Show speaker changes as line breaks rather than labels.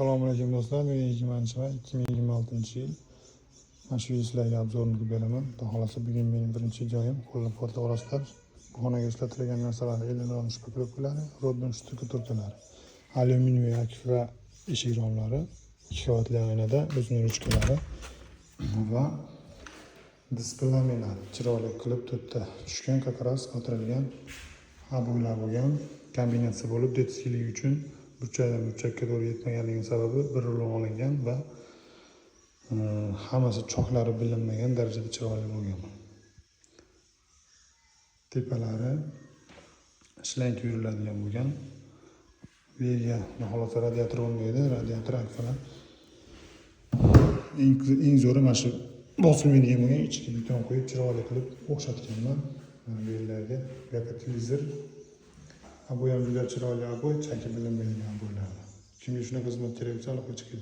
Assalomu alaykum, do'stlar. Bugun 20 may 2026-yil. Mana shu sizlarga обзор ini qilib beraman. Xudo xohlasa, bugun mening birinchi joyim. Qo'llab-quvvatlab olasizlar. Bu xonaga ishlatilgan narsalar: Elinron шпаклёвка lari, Rodon штукатурка lari, alyuminiy akfa eshik romlari, ikki qavatli oynada o'zini ruchkalari va displ laminat chiroyli qilib to'rtta tushgan, как раз o'tirilgan обой lar bo'lgan, kombinatsiya bo'lib, детский lik uchun burchakdan burchakka to'g'ri yetmaganligi sababi bir rulon olingan va hammasi choklari bilinmagan darajada chiroyli bo'lgan. Tepalari shlang yuriladigan bo'lgan. Bu yerga, xudo xohlasa, radiator bo'lmaydi, radiator akfalar. Eng zo'ri, mana shu bosilmaydigan bo'lgan, ichiga beton qo'yib, chiroyli qilib o'xshatganman. Mana bu yerlarga, bu yoqqa televizor. Обой ham juda chiroyli обой, chaki bilinmaydigan обой lar. Kimga shunaqa xizmat kerak bo'lsa, aloqaga chiqing.